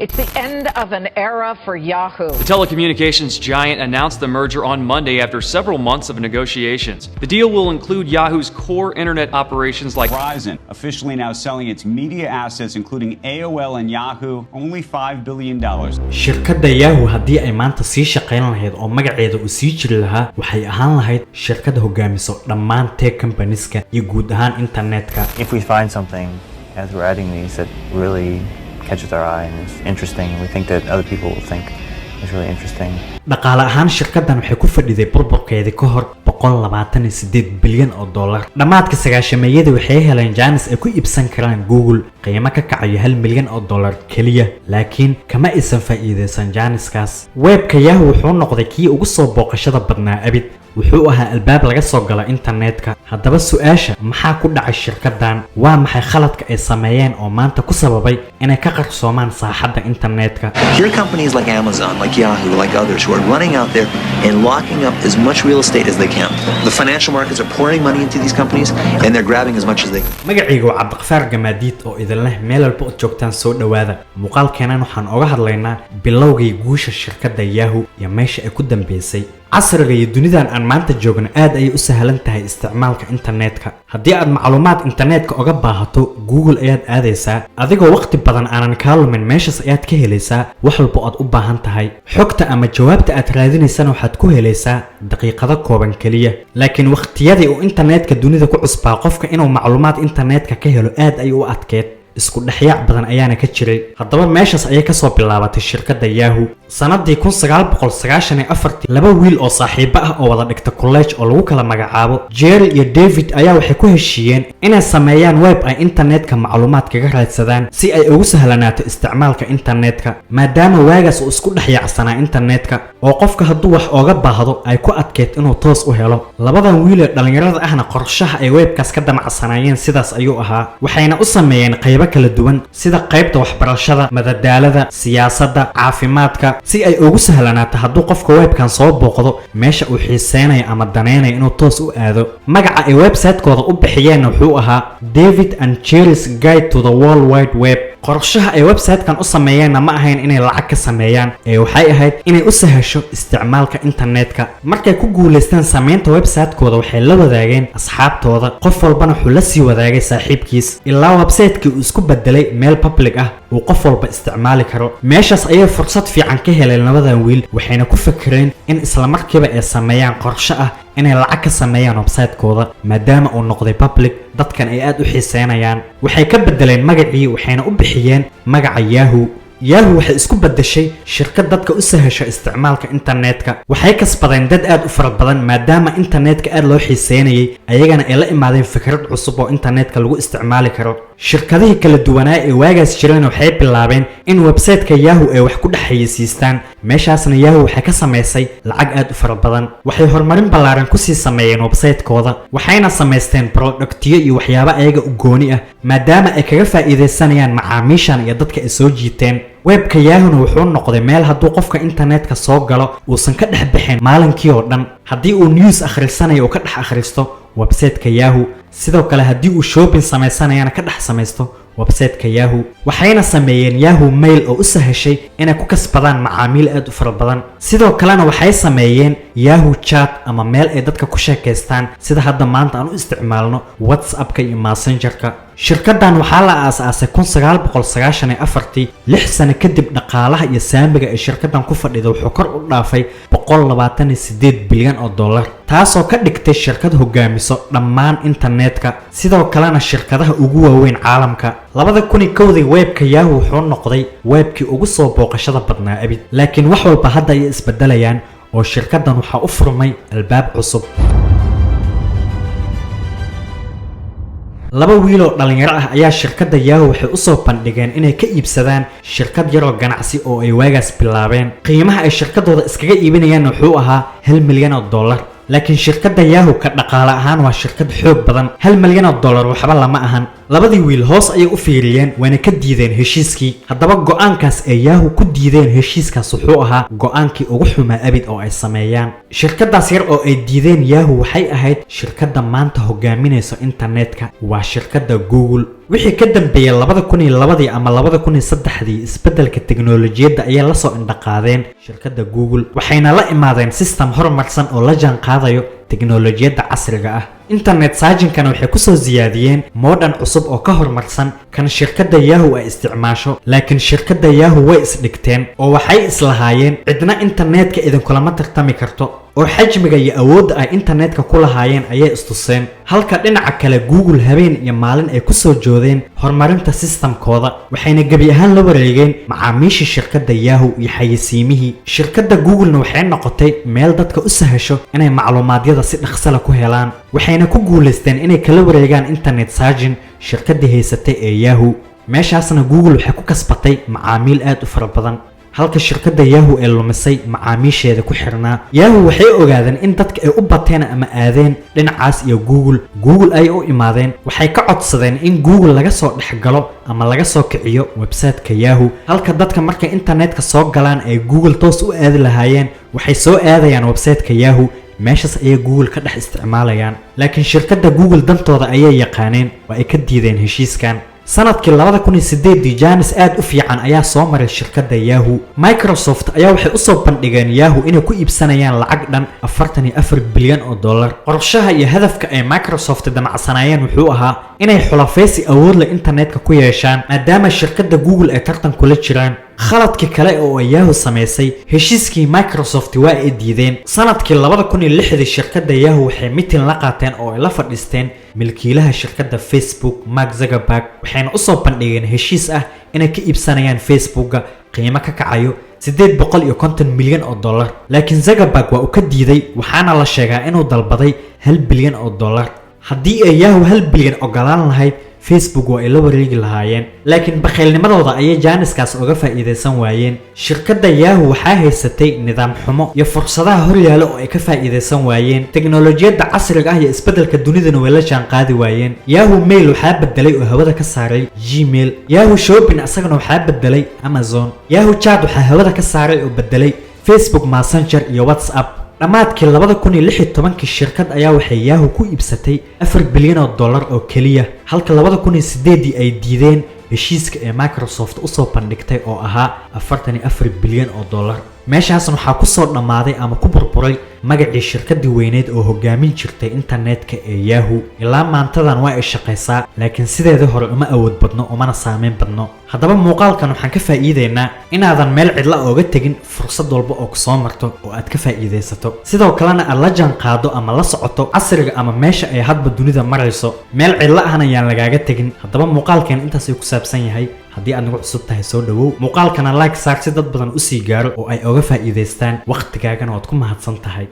It's the end of an era for Yahoo. The telecommunications giant announced the merger on Monday after several months of negotiations. The deal will include Yahoo's core internet operations like Verizon, officially now selling its media assets, including AOL and Yahoo, only $5 billion. Shirkadda Yahoo haddii ay maanta sii shaqayn lahayd oo magaceeda uu sii jiri lahaa, waxay ahaan lahayd shirkad hogaamiso dhammaan tech companieska iyo guud ahaan internetka. If we find something as we're adding these that really catches our eye and is interesting, and we think that other people will think is really interesting. Dhaqaale ahaan shirkaddan waxay ku fadhiday burburkeedii ka hor 128 bilyan oo dollar. Dhammaadka sagaashameeyadii waxay heleen jaanis ay ku iibsan karaan Google qiimo ka kacayo 1 milyan oo dollar keliya, laakiin kama aysan faa'iideysan jaaniskaas. Webka Yahoo wuxuu noqday kii ugu soo booqashada badnaa abid. Wuxuu ahaa albaab laga soo galo internetka. Haddaba su-aasha: maxaa ku dhacay shirkaddan? Waa maxay khaladka ay sameeyeen oo maanta ku sababay inay ka qarsoomaan saaxadda internetka? Here are companies like Amazon, like Yahoo, like others who are running out there and locking up as much real estate as they can. The financial markets are pouring money into these companies and they're grabbing as much as they can. Magacayga waa Cabdiqafaar Gamaadiid oo idin leh meel walba ood joogtaan soo dhowaada. Muuqaalkeenan waxaan oga hadlaynaa bilowgii guusha shirkadda Yahoo iyo meesha ay ku dambeysay. Casriga iyo dunidan aan maanta joogno aad ayay u sahlan tahay isticmaalka internetka. Haddii aad macluumaad internetka oga baahato, Google ayaad aadaysaa. Adigoo waqti badan aanan kaa lumin, meeshaas ayaad ka helaysaa wax walba aad u baahan tahay. Xogta ama jawaabta aad raadinaysana waxaad ku helaysaa daqiiqado kooban keliya. Laakiin waqtiyadii uu internetka dunida ku cusbaa, qofka inuu macluumaad internetka ka helo aad ay u adkeed, isku dhexyaac badan ayaana ka jiray. Haddaba meeshaas ayay kasoo bilaabatay shirkadda Yahoo. Sanadii 1994-tii, laba wiil oo saaxiibo ah oo wada dhigta college oo lagu kala magacaabo Jerry iyo David ayaa waxay ku heshiiyeen inay sameeyaan web ay internetka macluumaad kaga raadsadaan, si ay ugu sahlanaato isticmaalka internetka, maadaama waagaas uu isku dhex yaacsanaa internetka oo qofka hadduu wax ooga baahdo ay ku adkeyd inuu toos u helo. Labadan wiil ee dhallinyarada ahna qorshaha ay webkaas ka damacsanaayeen sidaas ayuu ahaa, waxayna u sameeyeen qaybo kala duwan, sida qaybta waxbarashada, madadaalada, siyaasadda, caafimaadka, si ay ugu sahlanaato hadduu qofka webkan soo booqdo meesha uu xiiseynayo ama daneynayo inuu toos u aado. Magaca ay website-kooda u bixiyeenna wuxuu ahaa David and Jerry's Guide to the World Wide Web. Qorshaha ay website-kan u sameeyeenna ma ahayn inay lacag ka sameeyaan, ee waxay ahayd inay u sahasho isticmaalka internetka. Markay ku guulaysteen samaynta website-kooda, waxay la wadaageen asxaabtooda, qof walbana wuxuu la sii wadaagay saaxiibkiis, ilaa website-kii uu isku bedelay meel public ah uu qof walba isticmaali karo. Meeshaas ayay fursad fiican ka heleen labadan wiil, waxayna ku fakireen in islamarkiiba ay sameeyaan qorshe ah inay lacag ka sameeyaan website-kooda, maadaama uu noqday public, dadkan ay aad u xiiseynayaan. Waxay ka bedeleen magacii, waxayna u bixiyeen magaca Yahoo. Yahoo waxay isku bedeshay shirkad dadka u sahasho isticmaalka internetka. Waxay kasbadeen dad aad u fara badan, maadaama internetka aad loo xiiseynayay, ayagana ay la imaadeen fikrad cusub oo internetka lagu isticmaali karo. Shirkadihii kala duwanaa ee waagaas jireen waxay bilaabeen in website-ka Yahoo ay wax ku dhex xayeysiistaan. Meeshaasna Yahoo waxay ka samaysay lacag aad u fara badan. Waxay horumarin ballaaran kusii sameeyeen website-kooda, waxayna samaysteen productiyo iyo waxyaabo ayaga u gooni ah, maadaama ay kaga faa'iidaysanayaan macaamiishan iyo dadka ay soo jiiteen. Webka Yahoona wuxuu noqday meel hadduu qofka internetka soo galo uusan ka dhex bixin maalinkii oo dhan. Haddii uu news akhrisanayo, uu ka dhex akhristo website-ka Yahoo. Sidoo kale haddii uu shopping samaysanayana, ka dhex samaysto website-ka Yahoo. Waxayna sameeyeen Yahoo Mail oo u sahashay inay ku kasbadaan macaamiil aad u fara badan. Sidoo kalena waxay sameeyeen Yahoo Chat ama meel ay dadka ku sheekaystaan, sida hadda maanta aan u isticmaalno WhatsAppka iyo Messengerka. Shirkaddan waxaa la aasaasay 1994-tii. 6 sano kadib, dhaqaalaha iyo saamiga ay shirkaddan ku fadhida wuxuu kor u dhaafay 128 bilyan oo dollar, taasoo ka dhigtay shirkad hogaamiso dhammaan internetka, sidoo kalena shirkadaha ugu waaweyn caalamka. 2001-dii webka Yahoo wuxuu noqday webkii ugu soo booqashada badnaa abid. Laakiin wax walba hadda ayay isbedelayaan oo shirkaddan waxaa u furmay albaab cusub. Laba wiil oo dhalinyaro ah ayaa shirkadda Yahoo waxay usoo bandhigeen inay ka iibsadaan shirkad yaroo ganacsi oo ay waagaas bilaabeen. Qiimaha ay shirkadooda iskaga iibinayaanna wuxuu ahaa 1 milyan oo dollar. Laakiin shirkadda Yahoo ka dhaqaale ahaan waa shirkad xoog badan, 1 milyan oo dollar waxba lama ahan. Labadii wiil hoos ayay u fiiriyeen, waana ka diideen heshiiskii. Haddaba go'aankaas ay Yahoo ku diideen heshiiskaas wuxuu ahaa go'aankii ugu xumaa abid oo ay sameeyaan. Shirkadaas yar oo ay diideen Yahoo waxay ahayd shirkadda maanta hogaaminaysa internetka, waa shirkadda Google. Wixii ka dambeeyey 2002-dii ama 2003-dii, isbeddelka teknolojiyadda ayay la soo indhaqaadeen shirkadda Google, waxayna la imaadeen system horumarsan oo la jaan qaadayo teknolojiyadda casriga ah. Internet search-inkana waxay kusoo siyaadiyeen modern cusub oo ka horumarsan kan shirkadda Yahoo ay isticmaasho. Laakiin shirkadda Yahoo way isdhigteen oo waxay islahaayeen cidna internetka idinkulama tartami karto, oo xajmiga iyo awoodda ay internetka ku lahaayeen ayay istuseen, halka dhinaca kale Google habeen iyo maalin ay kusoo joodeen horumarinta systemkooda, waxayna gebi ahaan la wareegeen macaamiishii shirkadda Yahoo iyo xayeysiimihii. Shirkadda Googlena waxay noqotay meel dadka u sahasho inay macluumaadyada si dhaqsala ku helaan, waxayna ku guulaysteen inay kala wareegaan internet searching shirkaddii haysatay ee Yahoo. Meeshaasna Google waxay ku kasbatay macaamiil aad u fara badan, halka shirkadda Yahoo ee lumisay macaamiisheeda ku xirnaa. Yahoo waxay ogaadeen in dadka ay u bateen ama aadeen dhinacaas iyo Google. Google ay u imaadeen, waxay ka codsadeen in Google laga soo dhex galo ama laga soo kiciyo website-ka Yahoo. Halka dadka markay internetka soo galaan ay Google toos u aadi lahaayeen, waxay soo aadayaan website-ka Yahoo, meeshaas ayay Google ka dhex isticmaalayaan. Laakiin shirkadda Google dantooda ayay yaqaaneen, waa ay ka diideen heshiiskan. Sanadkii 2008-dii chance aad u fiican ayaa soo maray shirkadda Yahoo. Microsoft ayaa waxay usoo bandhigeen Yahoo inay ku iibsanayaan lacag dhan 44 bilyan oo dollar. Qorshaha iyo hadafka ay Microsoft damacsanaayeen wuxuu ahaa inay xulafaysi awood leh internetka ku yeeshaan, maadaama shirkadda Google ay tartan kula jiraan. Khaladkii kale oo ay Yahoo samaysay, heshiiskii Microsoft waa ay diideen. Sanadkii 2006-dii shirkadda Yahoo waxay meeting la qaateen oo ay la fadhiisteen milkiilaha shirkadda Facebook, Mark Zuckerberg, waxayna usoo bandhigeen heshiis ah inay ka iibsanayaan Facebooka qiimo ka kacayo 850 milyan oo dollar. Laakiin Zuckerberg waa uu ka diiday, waxaana la sheegaa inuu dalbaday 1 bilyan oo dollar. Haddii ay Yahoo 1 bilyan ogolaan lahayd, Facebook waa ay la wareegi lahaayeen, laakiin bakhaylnimadooda ayay chance-kaas uga faa'iidaysan waayeen. Shirkadda Yahoo waxaa haysatay nidaam xumo iyo fursadaha horyaala oo ay ka faa'iidaysan waayeen. Teknolojiyadda casriga ah iyo isbeddelka dunidana way la jaan qaadi waayeen. Yahoo Mail waxaa bedelay oo hawada ka saaray Gmail. Yahoo Shopping isagana waxaa bedelay Amazon. Yahoo Chat waxaa hawada ka saaray oo bedelay Facebook Messenger iyo WhatsApp. Dhammaadkii 2016-kii shirkad ayaa waxay Yahoo ku iibsatay 4 bilyan oo dollar oo keliya, halka 2008-dii ay diideen heshiiska ee Microsoft usoo bandhigtay oo ahaa 44 bilyan oo dollar. Meeshaasna waxaa kusoo dhammaaday ama ku burburay magacii shirkaddii weyneed oo hogaamin jirtay internetka ee Yahoo. Ilaa maantadan waa ay shaqaysaa, laakiin sideedii hore uma awood badno, umana saameyn badno. Haddaba muuqaalkan waxaan ka faa'iideynaa inaadan meel cidla ooga tegin fursad walba oo kusoo marto oo aad ka faa'iidaysato, sidoo kalena aad la jaan qaado ama la socoto casriga ama meesha ay hadba dunida marayso. Meel cidla ahna yaan lagaaga tegin. Haddaba muuqaalkan intaasay ku saabsan yahay. Haddii aad nagu cusub tahay, soo dhawow. Muuqaalkana like saar si dad badan usii gaaro oo ay oga faa'iidaystaan. Waqtigaagana waad ku mahadsan tahay.